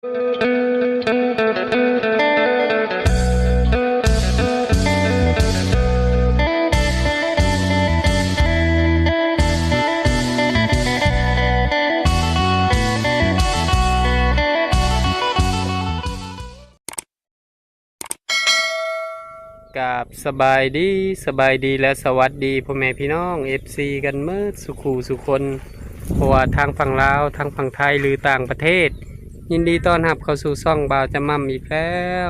ກາບສະບາຍດີ, ສະບາຍດີ ແລະ ສະຫວັດດີພໍ່ແມ່ພີ່ນ້ອງ ເອັຟຊີ ກັນເໝິດສູ່ຄູ່ສູ່ຄົນ, ບໍ່ວ່າທາງຝັ່ງລາວ, ທາງຝັ່ງໄທ ຫຼື ຕ່າງປະເທດ, ຍິນດີຕ້ອນຮັບເຂົ້າສູ່ຊ່ອງບ່າວຈຳມ່ຳອີກແລ້ວ.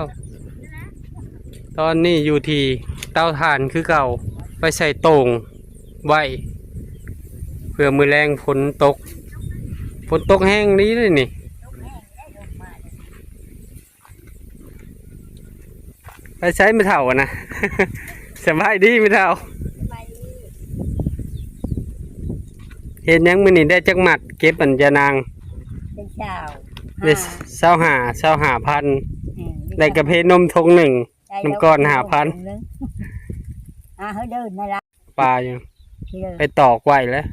ຕອນນີ້ຢູ່ທີ່ເຕົາຖ່ານຄືເກົ່າ, ໄປໃສ່ໂຕ່ງໄວ້ ເພື່ອມື້ແລງຝົນຕົກ, ຝົນຕົກແຮງດີເດ້ນີ້. ໄປໃສແມ່ເຖົ້ານະ? ສະບາຍດີແມ່ເຖົ້າ. ສະບາຍດີ. ເຮັດຫຍັງມື້ນີ້ ໄດ້ຈັກມັດ ເກັບອັນຍານາງ? ໄດ້ຊາວ ໄດ້ຊາວຫ້າ ຊາວຫ້າພັນ. ອືມ ໄດ້ກາເຟນົມຖົງໜຶ່ງ ໄດ້ ນ້ຳກ້ອນຫ້າພັນ. ອ່າ ເຮີເດີນນັ້ນລະ ປາຢູ່ ໄປຕອກໄວ້ແລ້ວ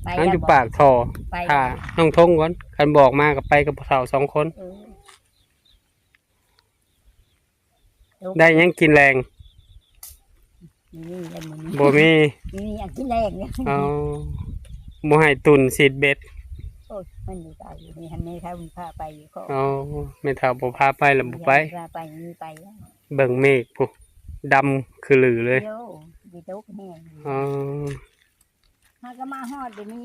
ໄປ ຫັ້ນຢູ່ປາກທໍ່ ໄປ ຖ້ານ້ອງທົງກ່ອນ, ຄັນບອກມາກໍໄປກັບພວກເຖົ້າສອງຄົນ. ເອີ ໄດ້ຫຍັງກິນແລງ? ບໍ່ມີແລ້ວມື້ນີ້ ບໍ່ມີ ບໍ່ມີຫຍັງກິນແລງ. ເອົາ ບໍ່ໃຫ້ຕຸ່ນສີດເບັດ. ໂອ້ຍ ມັນຢູ່ໄກຢູ່ນີ້ ໃຫ້ແມ່ເຖົ້າພາໄປຢູ່. ອໍ ແມ່ເຖົ້າບໍ່ພາໄປລະບໍ່ໄປ ພາໄປມີໄປແລ້ວ. ເບິ່ງເມກພຸ້ນ ດຳຄືລືເລີຍ. ໂອ້ ຊິຕົກແຮງ. ອໍ ຫາກະມາຮອດດຽວນີ້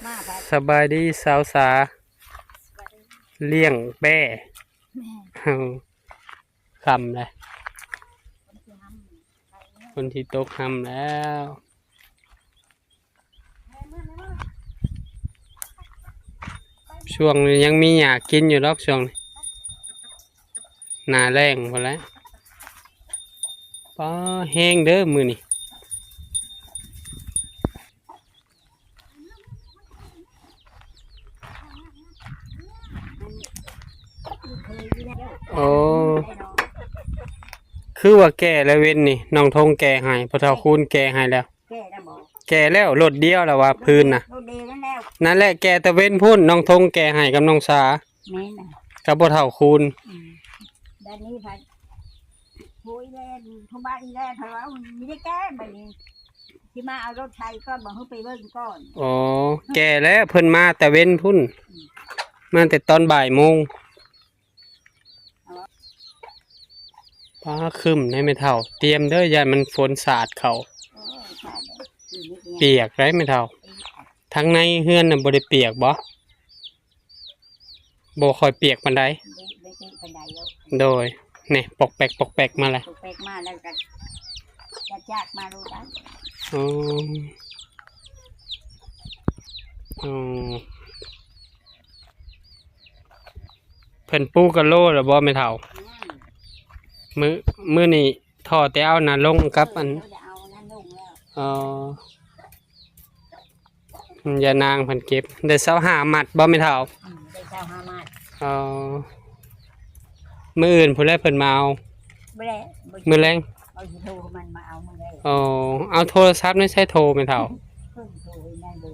ມາໄປ. ສະບາຍດີສາວສາ ລ້ຽງແບ້. ແມ່ນ ເອົາ ຄ່ຳແລ້ວ ຝົນຊິຕົກ ຄ່ຳແລ້ວ. ຊ່ວງນີ້ຍັງມີຫຍ້າກິນຢູ່ດອກ ຊ່ວງນີ້ ໜ້າແລ້ງພຸ້ນແຫຼະ. ປ້າ ແຮງເດີມື້ນີ້. ໂອ້ ຄືວ່າແກ່ແລ້ວເວັນນີ້ ນ້ອງທົງແກ່ໃຫ້ ພໍ່ເຖົ້າຄູນແກ່ໃຫ້ແລ້ວ. ແກ່ແລ້ວບໍ່? ແກ່ແລ້ວ ລົດດຽວແລ້ວວ່າພື້ນນະ. ລົດດຽວນັ້ນແລ້ວ ນັ້ນແຫຼະ ແກ່ແຕ່ເວັນພຸ້ນ ນ້ອງທົງແກ່ໃຫ້ກັບນ້ອງສາ. ແມ່ນນະ ກັບພໍ່ເຖົ້າຄູນ. ອືມ ບາດນີ້ພັດ ໂອ້ຍ ແລ້ວໂທບາດອີກແລ້ວ ເພິ່ນວ່າມີໄດ້ແກ່ ບາດນີ້ຊິມາເອົາລົດໄຖກ່ອນ ບໍ່ ເຮົາໄປເບິ່ງກ່ອນ. ອໍ ແກ່ແລ້ວ ເພິ່ນມາແຕ່ເວັນພຸ້ນ. ອືມ ມາແຕ່ຕອນບ່າຍໂມງ. ຟ້າຄຶ້ມໃດ໋ແມ່ເຖົ້າ ຕຽມເດີ ຢ້ານມັນຝົນສາດເຂົ້າ. ເອີ ສາດເດີ ປີນີ້ກໍຍັງປຽກໄດ໋ແມ່ເຖົ້າ. ທາງໃນເຮືອນນະບໍ່ໄດ້ປຽກບໍ່? ບໍ່ຄ່ອຍປຽກປານໃດ. ບໍ່ ບໍ່ປຽກປານໃດດອກ. ໂດຍ ນີ້ ປອກແປກ ປອກແປກມາແລ້ວ ປອກແປກມາແລ້ວກໍຈາກມາໂລດໄດ໋. ອໍ ອໍ ເພິ່ນປູກະໂລແລ້ວບໍ່ແມ່ເຖົ້າ? ອືມ ມື້ ມື້ນີ້ທໍ່ແຕ່ເອົານະລົງກັບອັນ ເອີ ເອົານະລົງແລ້ວ. ອໍ ຍານາງເພິ່ນເກັບໄດ້ຊາວຫ້າມັດບໍ່ແມ່ເຖົ້າ? ອືມ ໄດ້ຊາວຫ້າມັດ. ອໍ ມື້ອື່ນພຸ້ນແຫຼະເພິ່ນມາເອົາ. ບໍ່ແລະ ມື້ແລງ ເຮົາຊິໂທມັນມາເອົາມື້ແລງ. ອໍ ເອົາໂທລະສັບໃນໃສໂທແມ່ເຖົ້າ?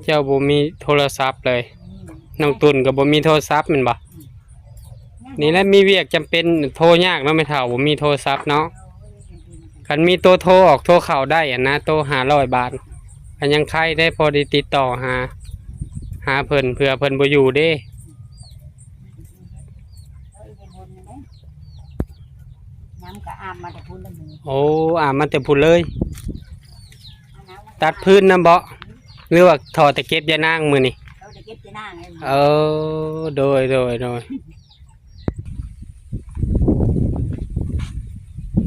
ເຈົ້າບໍ່ມີໂທລະສັບເລີຍ. ອືມ ນ້ອງຕຸ່ນກໍບໍ່ມີໂທລະສັບແມ່ນບໍ່? ອືມ ນີ້ແຫຼະມີວຽກຈຳເປັນໂທຍາກເນາະແມ່ເຖົ້າ ບໍ່ມີໂທລະສັບເນາະ. ຄັນມີໂຕໂທອອກໂທເຂົ້າໄດ້ຫັ້ນນະ ໂຕຫ້າຮ້ອຍບາດ ກໍຍັງໄຄແດ່ ພໍໄດ້ຕິດຕໍ່ຫາ ຫາເພິ່ນ ເພື່ອເພິ່ນບໍ່ຢູ່ເດ້. ນ້ຳກໍອາບມາແຕ່ພຸ້ນແລ້ວມື້ນີ້. ໂອ້ ອາບມາແຕ່ພຸ້ນເລີຍ. ຕັດຟືນນຳບໍ່ ຫຼືວ່າທໍ່ແຕ່ເກັບຢານາງມື້ນີ້? ເອົາແຕ່ເກັບຢານາງ. ເອີ ໂດຍ ໂດຍ ໂດຍ.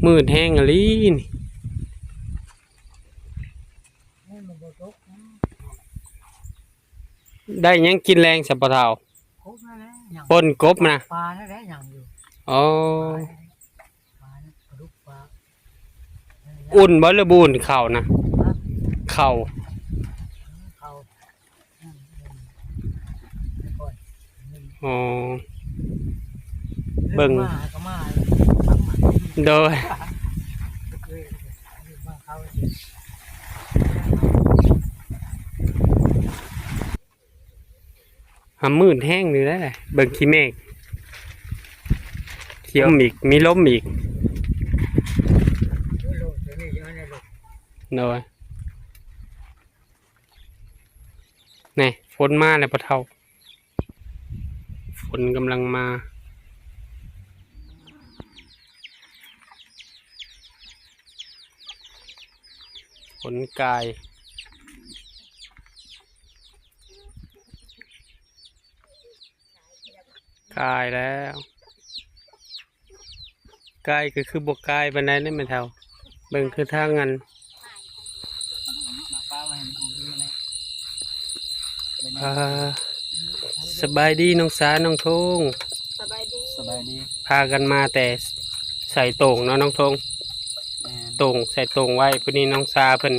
ມືດແຮງອີ່ຫຼີນີ້. ໄດ້ຫຍັງກິນແລງຊະພໍ່ເຖົ້າ? ກົບຫັ້ນແຫຼະ ຍັງ ປົ່ນກົບນະ ປານັ້ນແຫຼະຍັງຢູ່. ອໍ ປາ ປາ ປາດຸກ ປາ ອຸ່ນບໍ່ ຫຼືບໍ່ອຸ່ນເຂົ້ານະ? ຮະ ເຂົ້າ ເຂົ້າ ອໍ ເບິ່ງ ມາກໍມາ ໂດຍ. ຫາ ມືດແຮງຢູ່ເດ້ ເບິ່ງຂີ້ເມກ ດຽວມີອີກ ມີລົມອີກ. ໂດຍ ນີ້ ຝົນມາແລ້ວພໍ່ເຖົ້າ. ຝົນກຳລັງມາ. ຝົນກາຍ ກາຍແລ້ວ. ກາຍກໍຄືບໍ່ກາຍປານໃດເດ້ແມ່ເຖົ້າ. ເບິ່ງຄືທາງອັນ ອ່າ ສະບາຍດີນ້ອງສາ ນ້ອງທົງ. ສະບາຍດີ ສະບາຍດີ. ພາກັນມາແຕ່ໃສ່ໂຕ່ງເນາະນ້ອງທົງ. ແມ່ນ ໂຕ່ງ ໃສ່ໂຕ່ງໄວ້. ຜູ້ນີ້ນ້ອງສາເພິ່ນ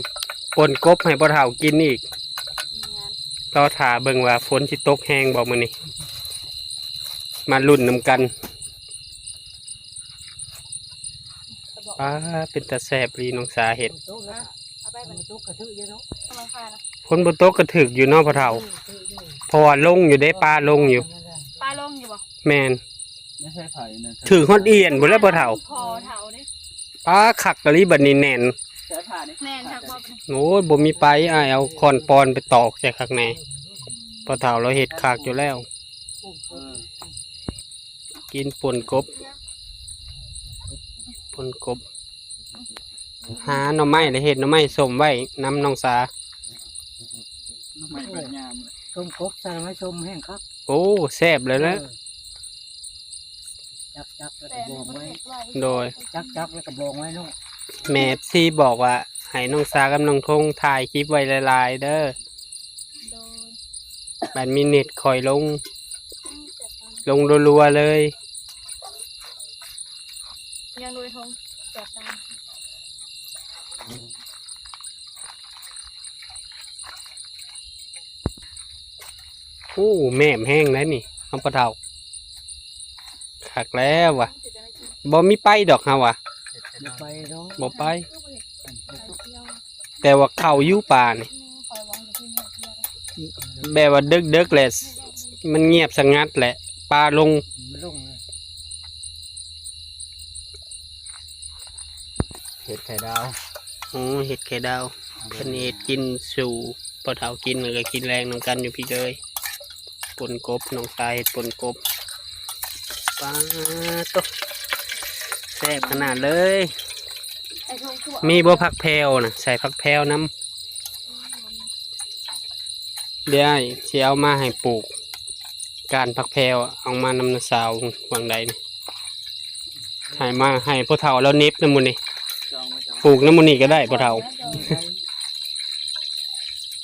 ປົ່ນກົບໃຫ້ພໍ່ເຖົ້າກິນອີກ. ແມ່ນ ລໍຖ້າເບິ່ງວ່າຝົນຊິຕົກແຮງບໍ່ມື້ນີ້. ມາລຸ້ນນຳກັນ. ປາ ເປັນຕາແຊບອີ່ຫຼີນ້ອງສາເຮັດ. ຝົນບໍ່ຕົກກະຖືກຢູ່ເນາະພໍ່ເຖົ້າ. ເພາະວ່າລົງຢູ່ເດ້ ປາລົງຢູ່. ປາລົງຢູ່ບໍ່? ແມ່ນ ຖືກຮອດອ່ຽນພຸ້ນແຫຼະພໍ່ເຖົ້າ. ປາ ຄັກອີ່ຫຼີບັດນີ້ ແໜ້ນ. ແໜ້ນຄັກບໍ່? ໂອ້ຍ ບໍ່ມີໄປ ອ້າຍເອົາຄ້ອນປອນໄປຕອກໃສ່ຄັກແນ່. ພໍ່ເຖົ້າລາວເຮັດຄັກຢູ່ແລ້ວ. ກິນປົ່ນກົບ ປົ່ນກົບ. ຫາໜໍ່ໄມ້ ແລ້ວເຮັດໜໍ່ໄມ້ສົ້ມໄວ້ນຳນ້ອງສາ. ໜໍ່ໄມ້ເປັນຍາມ ຕົ້ມກົບໃສ່ໜໍ່ໄມ້ສົ້ມແຮງຄັກ. ໂອ້ ແຊບເລີຍນະ. ເອີ ຈັບໆ ແລ້ວກໍບອງໄວ້. ໂດຍ ຈັບໆ ແລ້ວກໍບອງໄວ້ເນາະ. ແມ່ຊີບອກວ່າໃຫ້ນ້ອງສາກັບນ້ອງທົງຖ່າຍຄລິບໄວ້ຫຼາຍໆເດີ. ໂດຍ ບັດມີເນັດຄ່ອຍລົງ ລົງລັວໆເລີຍ. ຍັງໂດຍທົງ ແສບຕາ. ໂອ້ ແໝ້ມແຮງໄດ໋ນີ້ ນ້ອງປາເຖົ້າ. ຄັກແລ້ວວະ ບໍ່ມີໄປດອກເຮົາວະ. ບໍ່ໄປດອກ ບໍ່ໄປ. ແຕ່ວ່າເຂົ້າຢູ່ປ່ານີ້ ແບບວ່າເດິກໆແຫຼະ ມັນງຽບສະຫງັດແຫຼະ ປາລົງ. ເຫັດໄຂ່ດາວ. ໂອ້ ເຫັດໄຂ່ດາວ ເພິ່ນເຮັດກິນສູ່ພໍ່ເຖົ້າກິນ ແລ້ວກໍກິນແລງນຳກັນຢູ່ພີ້ເດີ. ປົ່ນກົບ ນ້ອງຊາຍເຮັດປົ່ນກົບ. ປາໂຕ ແຊບຂະໜາດເລີຍ. ມີບໍ່ຜັກແພວນະ? ໃສ່ຜັກແພວນຳ. ດຽວອ້າຍຊິເອົາມາໃຫ້ປູກ ກ້ານຜັກແພວ ເອົາມານຳນ້າສາວຫວ່າງໃດນີ້ ໃຫ້ມາໃຫ້ພໍ່ເຖົ້າລາວເໜັບນຳໝູ່ນີ້. ປູກນຳໝູ່ນີ້ກໍໄດ້ພໍ່ເຖົ້າ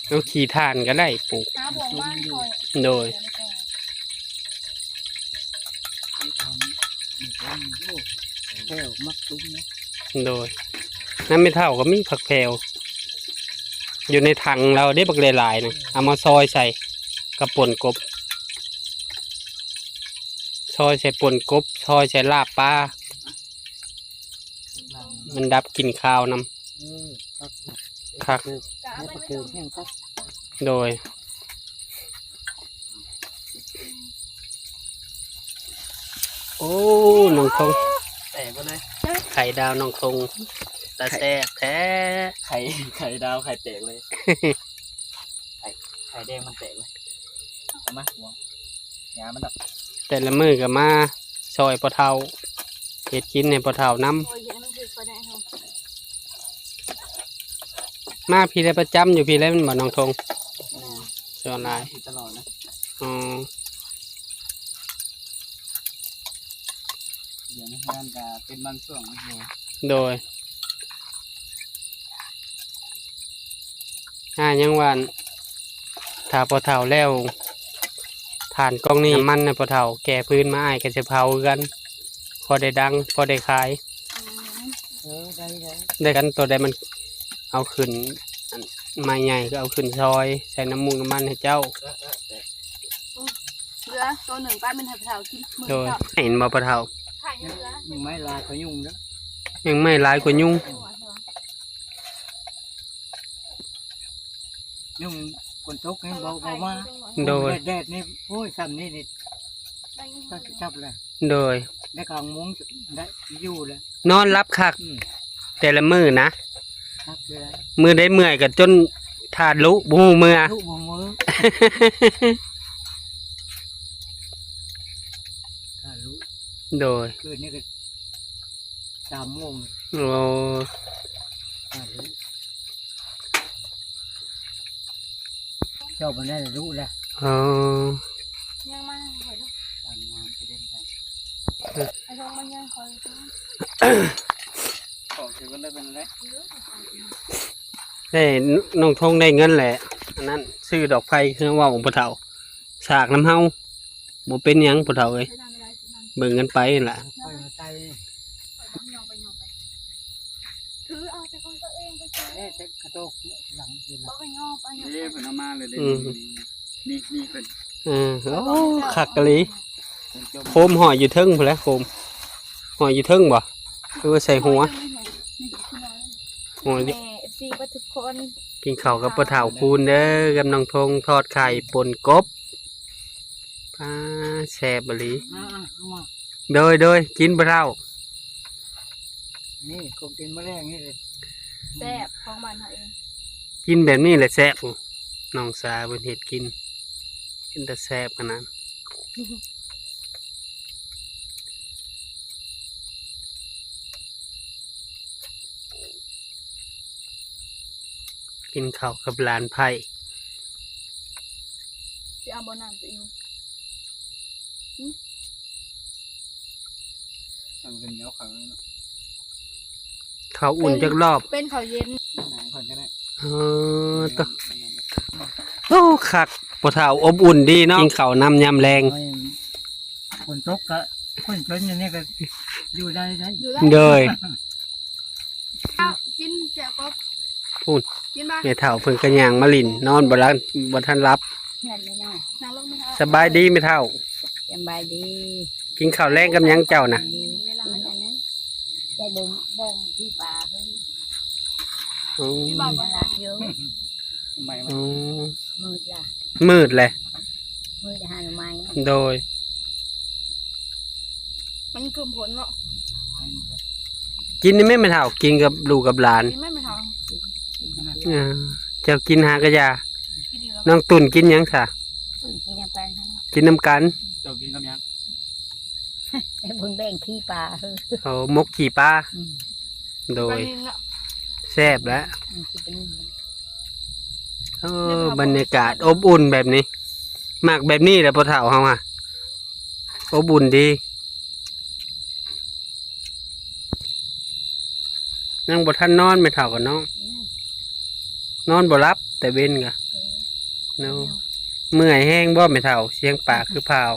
ເອົາຂີ້ຖ່ານກໍໄດ້ປູກ. ໂດຍ. ແພວມັກສຸມນະ. ໂດຍ. ນຳແມ່ເຖົ້າກໍມີຜັກແພວ ຢູ່ໃນຖັງລາວເດ້ ບັກຫຼາຍໆນະ ເອົາມາຊອຍໃສ່ກັບປົ່ນກົບ ຊອຍໃສ່ປົ່ນກົບ ຊອຍໃສ່ລາບປາ ມັນດັບກິ່ນຄາວນຳ. ເອີ ຄັກ ຄັກ ແມ່ປະເກີແຮງຄັກ. ໂດຍ. ໂອ້ ນ້ອງທົງ ແຕກເບິດເລີຍ. ໄຂ່ດາວນ້ອງທົງ ຕາແຊບແທ້. ໄຂ່ ໄຂ່ດາວໄຂ່ແຕກເລີຍ. ໄຂ່ ໄຂ່ແດງມັນແຕກເລີຍ. ເອົາມາ ຫວງ ຫຍ້າມັນດອກ. ແຕ່ລະມື້ກໍມາຊ່ອຍພໍ່ເຖົ້າ ເຮັດກິນໃຫ້ພໍ່ເຖົ້ານຳ. ໂອ້ຍ ເຮັດໃຫ້ມັນຖືກກໍໄດ້ເຮົາ. ມາພີ້ແຫຼະ ປະຈຳຢູ່ພີ້ແຫຼະແມ່ນບໍ່ນ້ອງທົງ? ແມ່ນ. ສ່ວນຫຼາຍ ຢູ່ຕະຫຼອດນະ. ອໍ. ດຽວນີ້ເຮືອນກໍເປັນບາງຊ່ວງຢູ່. ໂດຍ. ອ້າຍຍັງວ່າ ຖ້າພໍ່ເຖົ້າແລ້ວ ຖ່ານກອງນີ້ ນ້ຳມັນໃຫ້ພໍ່ເຖົ້າແກ່ຟືນມາ ອ້າຍກໍຊິເຜົາຄືກັນ ພໍໄດ້ດັງ ພໍໄດ້ຂາຍ. ອືມ ເອີ ໄດ້ ໄດ້ ໄດ້ກັນ ໂຕໃດມັນເອົາຂຶ້ນ ອັນ ໄມ້ໃຫຍ່ກໍເອົາຂຶ້ນຊອຍ ໃສ່ນ້ຳມູກນ້ຳມັນໃຫ້ເຈົ້າ. ເອີ ເອີ ເອີ ເຫຼືອໂຕໜຶ່ງປ້າແມ່ນໃຫ້ພໍ່ເຖົ້າກິນມື້ ໂດຍ ເຊົ້າ. ເຫັນບໍ່ພໍ່ເຖົ້າ? ໄຂ່ຍັງເຫຼືອ ຍັງໄມ້ຫຼາຍກວ່າຍຸງເດີ ຍັງໄມ້ຫຼາຍກວ່າຍຸງ. ຍຸງຝົນຕົກນີ້ບໍ່ ບໍ່ມາ. ໂດຍ. ແດດໆນີ້ ໂອ້ຍ ຊ່ຳນີ້ນີ້ ໄດ້ຍິນ ກໍຈັບແລ້ວ. ໂດຍ. ໄດ້ກາງໂມງ ໄດ້ຢູ່ແລ້ວ ນອນຫຼັບຄັກ ອືມ ແຕ່ລະມື້ນະ ຄັກຢູ່ແລ້ວ ມື້ໃດເມື່ອຍກໍຈົນທາລຸບໍ່ຮູ້ເມື່ອ ລຸບໍ່ຮູ້ເມື່ອ ທາລຸ ໂດຍ ຄືນນີ້ກໍສາມໂມງ ໂອ້ ທາລຸ ເຈົ້າບໍ່ໄດ້ລຸແລ້ວ ອໍ ຍັງມາໃຫ້ລູກ ຕາມງານໄປເດ້ນໄປ ເອີ ໄອ້ທອງມາຍັງຄອຍ ອອກຊິເບິ່ງໄດ້ເປັນໄດ ເດ້ ນ້ອງທອງໄດ້ເງິນແຫຼະ ອັນນັ້ນ ຊື້ດອກໄຟ ຄືເວົ້າພໍ່ເຖົ້າ ສາກນຳເຮົາ ບໍ່ເປັນຫຍັງພໍ່ເຖົ້າເອີຍ ເບິ່ງກັນໄປຫັ້ນລະ ຂ້ອຍມາໃສ່ ຖືເອົາແຕ່ຂອງຕົວເອງໄປໃສ່ ເດ້ ແຕ່ກະໂຕກຫຼັງຢູ່ ບໍ່ກໍຍໍໄປ ເດ້ ເພິ່ນເອົາມາເລີຍເດ້ ອືມ ນີ້ ນີ້ເພິ່ນ ເອີ ໂອ້ ຄັກອີ່ຫຼີ ໂຄມຫ້ອຍຢູ່ເທິງພຸ້ນແຫຼະ ໂຄມຫ້ອຍຢູ່ເທິງບໍ່ ຫຼືວ່າໃສ່ຫົວ ຫ້ອຍຢູ່ ແມ່ ເອັຟຊີ ເບິດທຸກຄົນ ກິນເຂົ້າກັບພໍ່ເຖົ້າຄູນເດີ ກັບນ້ອງທອງ ທອດໄຂ່ປົນກົບ ປາ ແຊບອີ່ຫຼີ ອ່າໆ ເອົາມາ ໂດຍ ໂດຍ ກິນພໍ່ເຖົ້າ ນີ້ ຂອງກິນມື້ແລງນີ້ ແຊບ ຂອງບ້ານເຮົາເອງ ກິນແບບນີ້ແຫຼະແຊບ ນ້ອງສາເພິ່ນເຮັດກິນ ເປັນຕາແຊບຂະໜາດ ກິນເຂົ້າກັບຫຼານໃພ້ ຊິເອົາບໍ່ນ້ຳຕົວເອງ ຫຶ ເຂົ້າອຸ່ນຈັກລອບ ເປັນເຂົ້າເຢັນ ເອີ ໂຕ ໂອ້ ຄັກ ພໍ່ເຖົ້າອົບອຸ່ນດີເນາະ ກິນເຂົ້ານຳຍາມແລງ ຝົນຕົກກະຄົນຈົນຢູ່ນີ້ກໍຢູ່ໄດ້ ຢູ່ໄດ້ ໂດຍ ກິນແຈ່ວກໍ ພຸ້ນ ກິນມາ ແມ່ເຖົ້າເພິ່ນກໍຍ່າງມາຫຼິ້ນ ນອນບໍ່ຫຼັບ ບໍ່ທັນຫຼັບ ນັ້ນແຫຼະເນາະ ນັ່ງລົງແມ່ເຖົ້າ ສະບາຍດີແມ່ເຖົ້າ ສະບາຍດີ ກິນເຂົ້າແລງກັບຫຍັງເຈົ້ານະ ກິນອັນນັ້ນ ແກງບອງ ບອງທີ່ປາເພິ່ນ ອືມ ກິນບໍ່ບໍ່ລະຢູ່ ອືມ ມືດລະ ມືດແຫຼະ ມືດຫາໜໍ່ໄມ້ ໂດຍ ມັນຄືມຜົນເນາະ ກິນນີ້ແມ່ ແມ່ເຖົ້າ ກິນກັບລູກກັບຫຼານ ກິນແມ່ ແມ່ເຖົ້າ ອ່າ ເຈົ້າກິນຫາກະຢາ ກິນອີກແລ້ວ ນ້ອງຕຸ່ນກິນຫຍັງຊະ ກິນນຳກັນ ກິນນຳກັນ ເຈົ້າກິນກັບຫຍັງ ແຕ່ເພິ່ນແບ່ງຂີ້ປາ ເອີ ໝົກຂີ້ປາ ອືມ ໂດຍ ປານິນເນາະ ແຊບແຫຼະ ອືມ ກິນປານິນ ໂອ້ ບັນຍາກາດອົບອຸ່ນແບບນີ້ ມັກແບບນີ້ແຫຼະພໍ່ເຖົ້າເຮົາຫະ ອົບອຸ່ນດີ ຍັງບໍ່ທັນນອນແມ່ເຖົ້າກໍເນາະ ອືມ ນອນບໍ່ຫຼັບແຕ່ເວັນກະ ເອີ ເນາະ ເມື່ອຍແຮງບໍ່ແມ່ເຖົ້າ ສຽງປາກຄືພ້າວ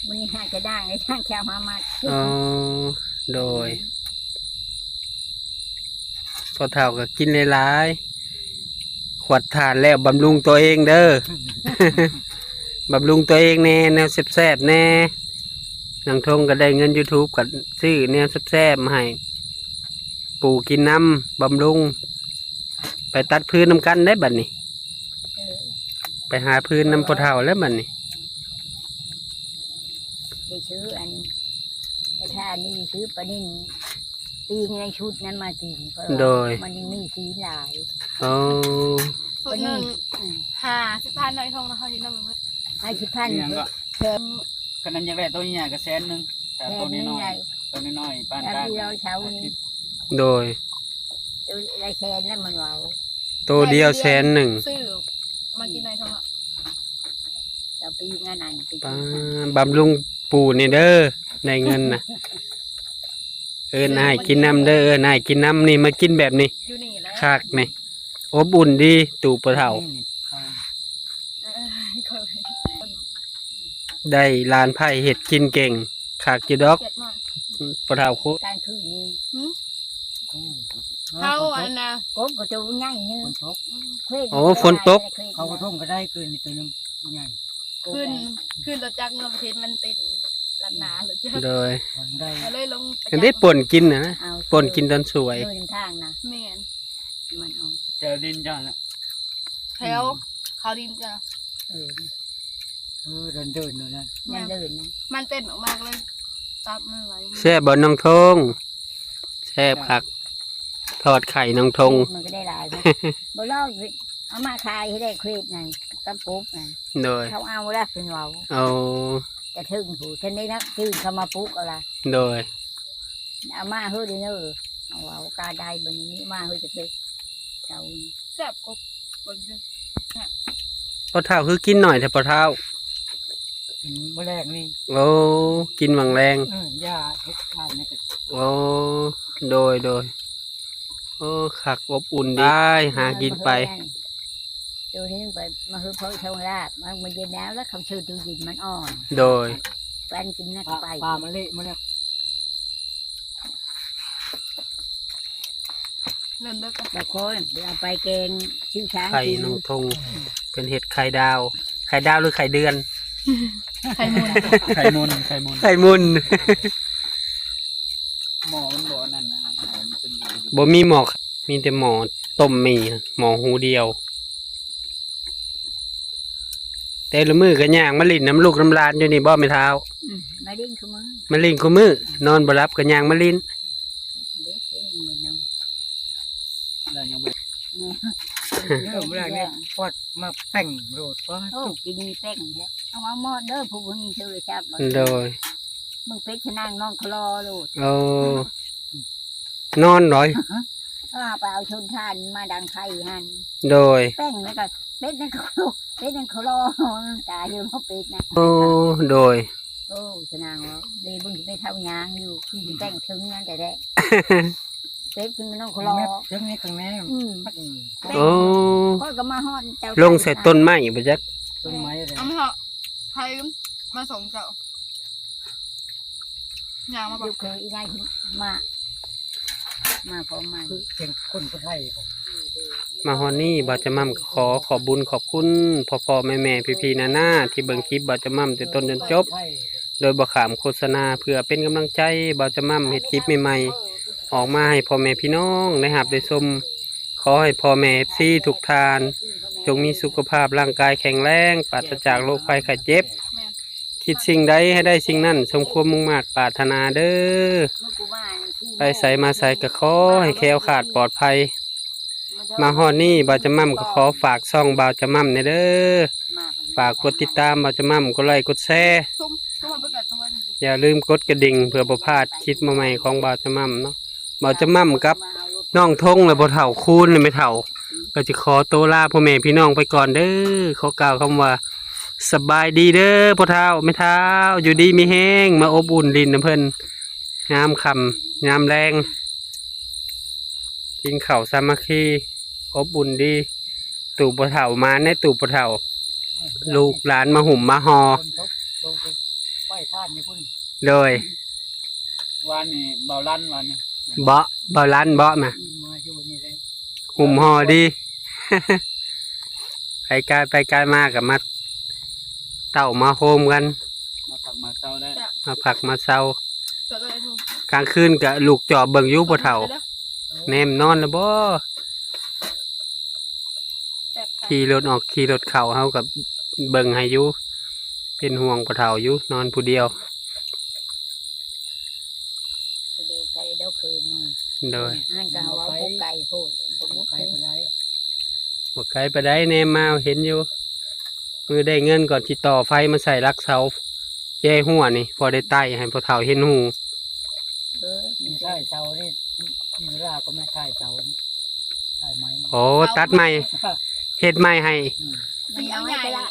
ມື້ນີ້ຫາຈະໄດ້ ທາງເຈົ້າມາມັດ ອໍ ໂດຍ ພໍ່ເຖົ້າກໍກິນຫຼາຍໆ ຂວດຖ່ານແລ້ວບຳລຸງຕົວເອງເດີ ບຳລຸງຕົວເອງແດ່ ແນວແຊບໆແດ່ ນາງທົງກໍໄດ້ເງິນຢູທູບ ກໍຊື້ແນວແຊບໆມາໃຫ້ປູ່ກິນນຳ ບຳລຸງ ໄປຕັດຟືນນຳກັນເດ້ບັດນີ້ ເອີ ໄປຫາຟືນນຳພໍ່ເຖົ້າແລ້ວບັດນີ້ ໄດ້ຊື້ອັນ ໄປທານນີ້ຊື້ປານິນ ປີ້ງໃນຊຸດນັ້ນມາກິນ ເພາະວ່າ ໂດຍ ມັນຍັງມີຊີ້ນຫຼາຍ ໂອ້ ປານິນ ອືມ ຫ້າສິບພັນເນາະ ໄອ້ທອງເນາະ ເຮົາເຮັດນຳ ຫ້າສິບພັນ ອີຫຍັງກໍ ແຖມ ຄັນນັ້ນຢາກໄດ້ໂຕໃຫຍ່ກໍແສນໜຶ່ງ ຖ້າໂຕນ້ອຍໆ ໂຕນ້ອຍໆ ປານກາງ ດຽວເຊົ້ານີ້ ຫ້າສິບ ໂດຍ ໂຕລະແສນແລ້ວມັນເວົ້າ ໂຕດຽວແສນໜຶ່ງ ຊື້ມາກິນໃນທ້ອງເນາະ ເຈົ້າປີງານນັ້ນປີ ປ້າ ບຳລຸງປູ່ນີ້ເດີ ໄດ້ເງິນນະ ເອີ້ນອ້າຍກິນນຳເດີ ເອີ້ນອ້າຍກິນນຳ ນີ້ມາກິນແບບນີ້ ຢູ່ນີ້ແຫຼະ ຄັກນີ້ ອົບອຸ່ນດີ ຕູ້ພໍ່ເຖົ້າ ນີ້ ນີ້ ເອີ ໄດ້ຫຼານໃພ້ເຮັດກິນເກັ່ງ ຄັກຢູ່ດອກ ເຈັດໂມງ ພໍ່ເຖົ້າໂຄ ກາງຄືນນີ້ ຫື ອືມ ເຮົາອັນນ່າ ກົບກໍໂຕໃຫຍ່ໜຶ່ງ ຝົນຕົກ ອືມ ໂອ້ ຝົນຕົກ ເຂົາກໍທົ່ງກໍໄດ້ຄືນນີ້ໂຕໜຶ່ງໃຫຍ່ ຂຶ້ນ ຂຶ້ນລົດຈັກເມືອປະເທດມັນເຕັ້ນລັດໜ້າລົດຈັກ ໂດຍ ກໍເລີຍລົງໄປ ອັນນີ້ ຈັບ ປົ່ນກິນນະ ເອົາ ປົ່ນກິນຕອນສວຍ ເດີນທາງນະ ແມ່ນ ມັນເອົາ ແຖວດິນເຈົ້ານະ ແຖວ ອືມ ເຂົາດິນເຈົ້າ ເອີ ເອີ ເດີນໆ ນັ້ນນະ ແມ່ນ ເດີນໆ ມັນເຕັ້ນອອກມາກໍເລີຍ ຕັບມັນໄຫຼ ແຊບບໍ່ນ້ອງທົງ? ແຊບຄັກ ທອດໄຂ່ນ້ອງທົງ ມັນກໍໄດ້ຫຼາຍເນາະ ບໍ່ລອກ ເອົາມາຂາຍໃຫ້ໄດ້ເຂດນັ້ນ ກະປຸກນະ ໂດຍ ເຂົາເອົາລະເພິ່ນເວົ້າ ໂອ້ ກະເຖິງຜູ້ ເຖິງໄດ້ນະ ຕື່ນເຂົາມາປຸກເອົາລະ ໂດຍ ເອົາມາເຮີ້ເດີ ເຮົາເວົ້າກາໄດ້ບັດນີ້ ມາເຮີ້ຈະເປັນເຈົ້າ ແຊບກວ່າ ພໍ່ເຖົ້າຄືກິນໜ້ອຍແທ້ພໍ່ເຖົ້າ? ກິນມື້ແລງນີ້ ໂອ້ ກິນຫວ່າງແລງ ເອີ ຢາເຮັດທານນີ້ ໂອ້ ໂດຍ ໂດຍ ໂອ້ ຄັກອົບອຸ່ນດີ ໄປຫາກິນໄປ ໂຕນີ້ໄປມາຄືພໍ່ໂຊງລາບ ມັນ ມັນເຢັນແລ້ວ ແລ້ວເຂົາຊື້ຕູ້ເຢັນມັນອ່ອນ ໂດຍ ປັນກິນນະ ປາ ໄປ ປາມາເລະມາແລ້ວ ເລີ່ມເດີ ບາງຄົນເອົາໄປແກງຊື່ຊ້າງ ໄຂ່ ກິນ ນ້ອງທົງ ເພິ່ນເຮັດໄຂ່ດາວ ໄຂ່ດາວຫຼືໄຂ່ເດືອນ? ໄຂ່ມຸນ ໄຂ່ມຸນ ໄຂ່ມຸນ ໄຂ່ມຸນ ໝໍ້ມັນບໍ່ອັນນັ້ນນະ ໝໍ້ມັນເປັນຢູ່ ບໍ່ມີໝໍ້ ມີແຕ່ໝໍ້ຕົ້ມໝີ່ ໝໍ້ຮູດຽວ ແຕ່ລະມື້ກໍຍ່າງມາຫຼິ້ນນຳລູກນຳຫຼານຢູ່ນີ້ບໍ່ແມ່ເຖົ້າ? ອືມ ມາຫຼິ້ນຄູ່ມື້ ມາຫຼິ້ນຄູ່ມື້ ນອນບໍ່ຫຼັບກໍຍ່າງມາຫຼິ້ນ ເດັກເດ້ ຍັງບໍ່ນອນ ແລ້ວຍັງບໍ່ໄດ້ ແມ່ ເລີ່ມແລກນີ້ ປອດມາແປ້ງໂລດ ປອດ ໂອ້ ກິນແປ້ງແທ້ ເອົາມາໝົດເດີ ຜູ້ບໍ່ມີໂທລະສັບ ໂດຍ ເບິ່ງເປັດຊະນາງນອນຄະລໍໂລດ ໂອ້ ນອນດອຍ ເອີ ໄປເອົາຊົນຖ່ານມາດັງໄຟຫັ້ນ ໂດຍ ແປ້ງແລ້ວກໍເປັດນັ້ນກໍ ເປັດນັ້ນຄະລໍ ຕາຍຢູ່ເນາະເປັດນະ ໂອ້ ໂດຍ ໂອ້ ຊະນາງວ່າ ເດ ເບິ່ງຊິໄປເຖົ້າຍ່າງຢູ່ ຄືຊິແປ້ງເຖິງຫຍັງແທ້ໆ ເປັດຄືນ້ອງຄະລໍ ເຖິງນີ້ຂ້າງໃນ ອືມ ໂອ້ ຂ້ອຍກໍມາຮອດເຈົ້າ ລົງໃສ່ຕົ້ນໄມ້ບໍ່ຈັກ ຕົ້ນໄມ້ເດ້ ເອົາມາເຖາະ ໃຜມາສົ່ງເຈົ້າ ຍ່າງມາບໍ່ ຢູ່ຄືອີນາຍ ມາ ມາພ້ອມມາ ເປັນຄົນຜູ້ໄທ ມາຮອດນີ້ ບ່າວຈະໝ່ຳກໍຂໍຂອບບຸນຂອບຄຸນພໍ່ໆແມ່ໆ ພີ່ໆນ້າໆ ທີ່ເບິ່ງຄລິບບ່າວຈະໝ່ຳແຕ່ຕົ້ນຈົນຈົບ ໂດຍບໍ່ຂ້າມໂຄສະນາ ເພື່ອເປັນກຳລັງໃຈບ່າວຈະໝ່ຳເຮັດຄລິບໃໝ່ໆ ອອກມາໃຫ້ພໍ່ແມ່ພີ່ນ້ອງໄດ້ຮັບໄດ້ຊົມ. ຂໍໃຫ້ພໍ່ແມ່ເອັຟຊີທຸກທ່ານ ຈົ່ງມີສຸຂະພາບຮ່າງກາຍແຂງແຮງ ປາສະຈາກໂລກໄພໄຂ້ເຈັບ. ຄິດສິ່ງໃດໃຫ້ໄດ້ສິ່ງນັ້ນ ສົມຄວາມມຸ່ງມາດປາດຖະໜາເດີ້. ໄປໃສມາໃສກໍຂໍໃຫ້ແຄ້ວຄາດປອດໄພ. ມາຮອດນີ້ບ່າວຈະໝ່ຳກໍຂໍຝາກຊ່ອງບ່າວຈະໝ່ຳແດ່ເດີ້. ຝາກກົດຕິດຕາມບ່າວຈະໝ່ຳ ກົດໄລກົດແຊ. ຢ່າລືມກົດກະດິ່ງເພື່ອບໍ່ພາດຄລິບໃໝ່ໆຂອງບ່າວຈະໝ່ຳເນາະ. ບ່າວຈະໝ່ຳກັບນ້ອງທົງ ແລະ ພໍ່ເຖົ້າຄູນ ແລະ ແມ່ເຖົ້າ ກໍຈະຂໍໂຕລາພໍ່ແມ່ພີ່ນ້ອງໄປກ່ອນເດີ້. ຂໍກ່າວຄຳວ່າ ສະບາຍດີເດີ້ພໍ່ເຖົ້າແມ່ເຖົ້າ ຢູ່ດີມີແຮງ ມາອົບອຸ່ນຫຼິ້ນນຳເພິ່ນ ຍາມຄ່ຳຍາມແລງ ກິນເຂົ້າສາມັກຄີ ອົບອຸ່ນດີ. ຕູ່ພໍ່ເຖົ້າ ມາໃນຕູ່ພໍ່ເຖົ້າ ລູກຫຼານມາຫຸ້ມມາຫໍ່. ໂດຍ ວານນີ້ເບົາລັນ ວານນີ້ ເບາະ ເບົາລັນເບາະນະ ຫຸ້ມຫໍ່ດີ. ໄປກາຍໄປກາຍມາກໍມາເຕົ້າມາໂຮມກັນ ມາພັກມາເຊົາໄດ້ ມາພັກມາເຊົາ. ກາງຄືນກໍລູກຈອບເບິ່ງຢູ່ພໍ່ເຖົ້າ ແນມນອນແລ້ວບໍ່? ຂີ່ລົດອອກຂີ່ລົດເຂົ້າ ເຮົາກໍເບິ່ງໃຫ້ຢູ່ ເປັນຫ່ວງພໍ່ເຖົ້າຢູ່ ນອນຜູ້ດຽວ. ໂດຍ ນັ້ນກໍວ່າບໍ່ໄກໂພດ ບໍ່ໄກປານໃດ ບໍ່ໄກປານໃດ ແນມມາເຫັນຢູ່. ມື້ໄດ້ເງິນກ່ອນຊິຕໍ່ໄຟມາໃສ່ຫຼັກເສົາແຈຮົ້ວນີ້ ພໍໄດ້ໄຕ້ໃຫ້ພໍ່ເຖົ້າເຫັນຫູ. ເອີ ມີທ້າຍເສົານີ້ ເວລາກໍແມ່ນທ້າຍເສົານີ້ ທ້າຍໄມ້. ໂອ້ ຕັດໃໝ່ ເຮັດໃໝ່ໃຫ້. ອືມ ມັນນ້ອຍໄປລະ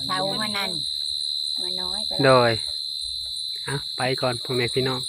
ເສົາມັນນັ້ນ ມັນນ້ອຍໄປລະ. ໂດຍ ເອົາ ໄປກ່ອນພໍ່ແມ່ພີ່ນ້ອງ.